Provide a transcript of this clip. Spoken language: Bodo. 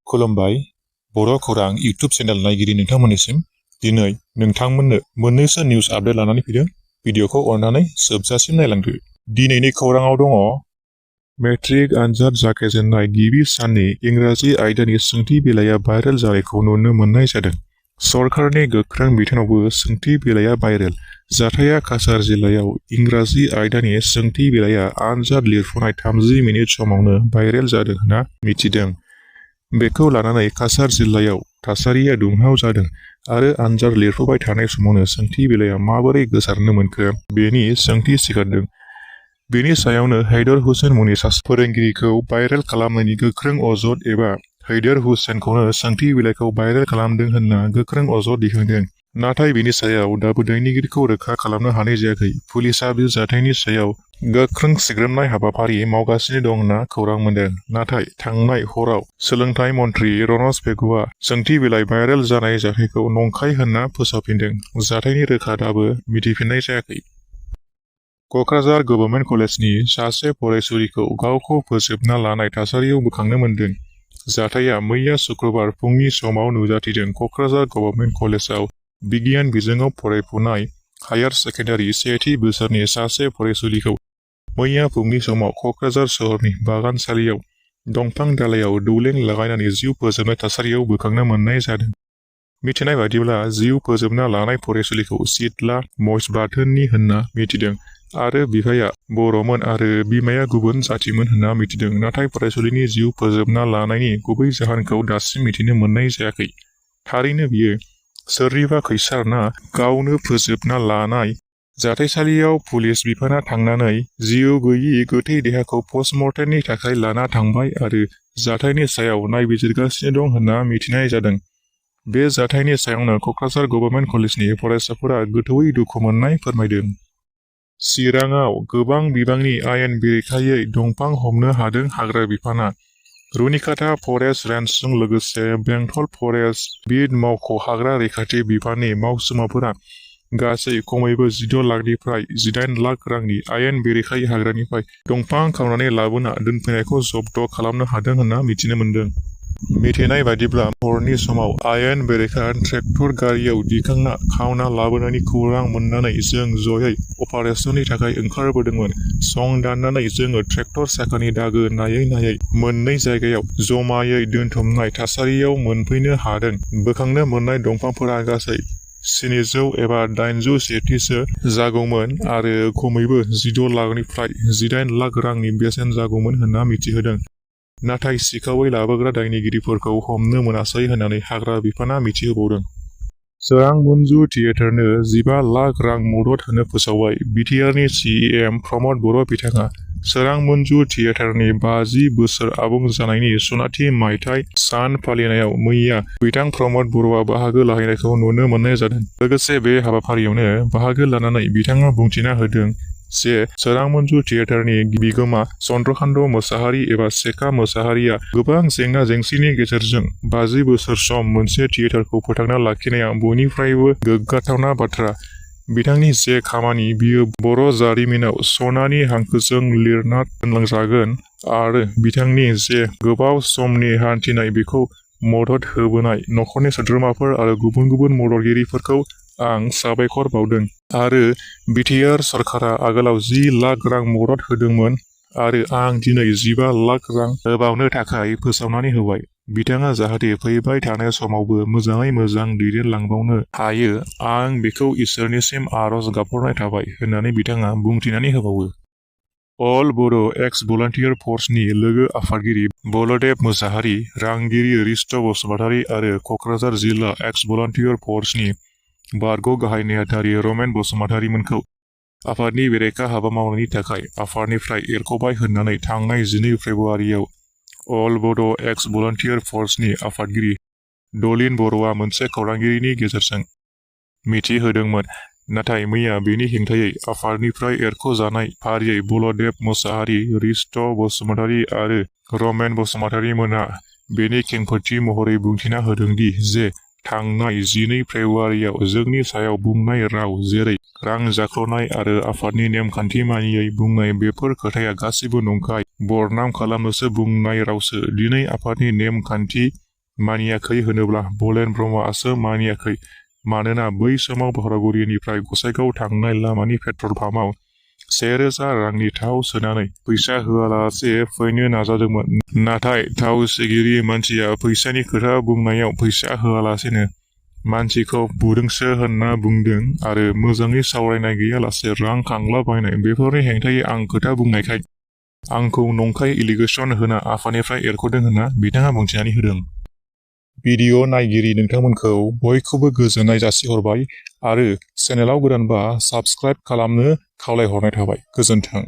खुलुमबाय बड'खौरां इउट्युब चेनेल नायगिरि नोंथांमोननिसिम दिनै नोंथांमोननो मोननैसो निउस आपडेट लानानै फैदों। भिडिअखौ अननानै जोबजासिम नायलांदो। दिनैनि खौराङाव दङ मेट्रिक आनजाद जागायजेननाय गिबि साननि इंराजि आयदानि सोंथि बिलाइया भाइरेल जानायखौ नुनो मोननाय जादों। सरकारनि गोख्रों बिथोनावबो सोंथि बिलाइया भाइरेल। जाथाया काछार जिल्लायाव इंराजि आयदानि सोंथि बिलाइया आनजाद लिरफुनाय 30 मिनिट समावनो भाइरेल जादों होनना मिथिदों। बेखौ लानानै काछार जिल्लायाव थासारिया दुंहाव जादों आरो आनजाद लिरफुबाय थानाय समावनो सोंथि बिलाइया माबोरै गोसारनो मोनखो बेनि सोंथि सिखारदों। बेनि सायावनो हैदर हुसेन मुंनि सासे फोरोंगिरिखौ भाइरेल खालामनायनि गोख्रों अजद एबा हैदर हुसेनखौनो सोंथि बिलाइखौ भाइरेल खालामदों होनना गोख्रों अजद दिखांदों। नाथाय बेनि सायाव दाबो दायनिगिरिखौ रोखा खालामनो हानाय जायाखै। पुलिसआ बे जाथायनि सायाव गोख्रों सिग्रोमनाय हाबाफारि मावगासिनो दं होनना खौरां मोनदों। नाथाय थांनाय हराव सोलोंथाइ मन्थ्रि रनज पेगुआ सोंथि बिलाइ भाइरेल जानाय जाथायखौ नंखाय होनना फोसावफिनदों। जाथायनि रोखा दाबो मिथिफिननाय जायाखै। क'क्राझार गभर्नमेन्ट कलेजनि सासे फरायसुलिखौ गावखौ फोजोबना लानाय थासारियाव बोखांनो मोनदों। जाथाया मैया शुक्रबार फुंनि समाव नुजाथिदों। क'क्राझार गभर्नमेन्ट कलेजाव बिगियान बिजोङाव फरायफुनाय हायार सेकेन्डारि सेथि बोसोरनि सासे फरायसुलिखौ मैया फुंनि समाव क'क्राझार सोहोरनि बागानसालियाव दंफां दालाइयाव दौलें लागायनानै जिउ फोजोबनाय थासारियाव बोखांनो मोननाय जादों। मिथिनाय बायदिब्ला जिउ फोजोबना लानाय फरायसुलिखौ सितला मइसबाथोननि होनना मिथिदों आरो बिफाया बर'मोन आरो बिमाया गुबुन जातिमोन होनना मिथिदों। नाथाय फरायसुलिनि जिउ फोजोबना लानायनि गुबै जाहोनखौ दासिम मिथिनो मोननाय जायाखै। थारैनो बियो सोरनिबा खैसारना गावनो फोजोबना लानाय? जाथायसालियाव पुलिस बिफाना थांनानै जिउ गैयि गोथै देहाखौ पस्टमर्टेमनि थाखाय लाना थांबाय आरो जाथायनि सायाव नायबिजिरगासिनो दं होनना मिथिनाय जादों। बे जाथायनि सायावनो क'क्राझार गभर्नमेन्ट कलेजनि फरायसाफोरा गोथौयै दुखु मोननाय फोरमायदों। चिराङाव गोबां बिबांनि आयेन बेरेखायै दंफां हमनो हादों हाग्रा बिफाना। रुनिकाटा फरेस्ट रेन्जजों लोगोसे बेंटल फरेस्ट बिट मावख' हाग्रा रैखाथि बिफाननि मावसुमाफोरा गासै खमैबो 16 लाखनिफ्राय 18 लाख रांनि आयेन बेरेखायै हाग्रानिफ्राय दंफां खावनानै लाबोना दोनफैनायखौ जब्द खालामनो हादों होनना मिथिनो मोन्दों। मिथिनाय बायदिब्ला हरनि समाव आयेन बेरेखा ट्रेक्टर गारियाव दिखांना खावना लाबोनायनि खौरां मोननानै जों जयै अपारेसननि थाखाय ओंखारबोदोंमोन। सं दाननानै जोङो ट्रेक्टर साखानि दागो नायै नायै मोननै जायगायाव जमायै दोनथुमनाय थासारियाव मोनफैनो हादों। बोखांनो मोननाय दंफांफोरा गासै 700 एबा 800 सेरथिसो जागौमोन आरो खमैबो 16 लाखनिफ्राय 18 लाख रांनि बेसेन जागौमोन होनना मिथिहोदों। नाथाय सिखावै लाबोग्रा दायनिगिरिफोरखौ हमनो मोनासै होननानै हाग्रा बिफाना मिथिहोबावदों। सोरां मन्जु थियेटारनो 15 लाख रां मदद होनो फोसावबाय। बिटिआरनि सिएम प्रमद बर' बिथाङा सोरां मन्जु थियेटारनि 50 बोसोर आबुं जानायनि सनाथि मायथाइ सान फालिनायाव मैया बिथां प्रमद बर'आ बाहागो लाहैनायखौ नुनो मोननाय जादों। लोगोसे बे हाबाफारियावनो बाहागो लानानै बिथाङा बुंथिना होदों जे सोरां मन्जु थियेटारनि बिगोमा चन्द्रकान्त मोसाहारि एबा सेका मोसाहारिया गोबां जेंना जेंसिनि गेजेरजों 50 बोसोर सम मोनसे थियेटारखौ फोथांना लाखिनाया बयनिफ्रायबो गोग्गाथावना बाथ्रा। बिथांनि जे खामानि बियो बर' जारिमिनाव सनानि हांखोजों लिरना दोनलांजागोन आरो बिथांनि जे गोबाव समनि हान्थिनाय बेखौ मदद होबोनाय नखरनि सोद्रोमाफोर आरो गुबुन गुबुन मददगिरिफोरखौ आं साबायखर बावदों आरो बिटिआर सरकारा आगोलाव 10 लाख रां मदद होदोंमोन आरो आं दिनै 15 लाख रां होबावनो थाखाय फोसावनानै होबाय। बिथाङा जाहाथे फैबाय थानाय समावबो मोजाङै मोजां दैदेनलांबावनो हायो आं बेखौ इसोरनिसिम आरज गाबहरनाय थाबाय होननानै बिथाङा बुंथिनानै होबावो। अल बड' एक्स भलन्टियार फर्सनि लोगो आफादगिरि बलदेब मोसाहारि, रांगिरि रिस्ट बसुमतारी आरो क'क्राझार जिल्ला एक्स भलन्टियार फर्सनि बारग' गाहाय नेहाथारि रमेन बसुमतारीमोनखौ आफादनि बेरेखा हाबा मावनायनि थाखाय आफादनिफ्राय एरख'बाय होननानै थांनाय 12 फेब्रुआरियाव अल बड' एक्स भलन्टियार फर्सनि आफादगिरि दलिन बर'आ मोनसे खौरांगिरिनि गेजेरजों मिथिहोदोंमोन। नाथाय मैया बेनि हेंथायै आफादनिफ्राय एरख'जानाय फारियै बलदेब मोसाहारि, रिस्ट बसुमतारी आरो रमेन बसुमतारीमोनहा बेनि खेंफोरथि महरै बुंथिना होदोंदि जे थांनाय 12 फेब्रुआरियाव जोंनि सायाव बुंनाय राव जेरै रां जाख्ल'नाय आरो आफादनि नेमखान्थि मानियै बुंनाय बेफोर खोथाया गासिबो नंखाय। बरनाम खालामनोसो बुंनाय रावसो। दिनै आफादनि नेमखान्थि मानियाखै होनोब्ला बलेन ब्रह्मआसो मानियाखै। मानोना बै समाव बरागुरिनिफ्राय गसाइगाव थांनाय लामानि पेट्रल पाम्पआव 1000 रांनि थाव सोनानै फैसा होआलासे फैनो नाजादोंमोन। नाथाय थाव सोगिरि मानसिया फैसानि खोथा बुंनायाव फैसा होआलासेनो मानसिखौ बुदोंसो होनना बुंदों आरो मोजाङै सावरायनाय गैयालासे रां खांलाबायनाय बेफोरनि हेंथायै आं खोथा बुंनायखाय आंखौ नंखाय एलिगेसन होना आफादनिफ्राय एरख'दों होनना बिथाङा बुंथिनानै होदों। भिडिअ नायगिरि नोंथांमोनखौ बयखौबो गोजोननाय जासिहरबाय आरो चेनेलाव गोदानबा साबस्क्राइब खालामनो खावलायहरनाय थाबाय। गोजोन्थों।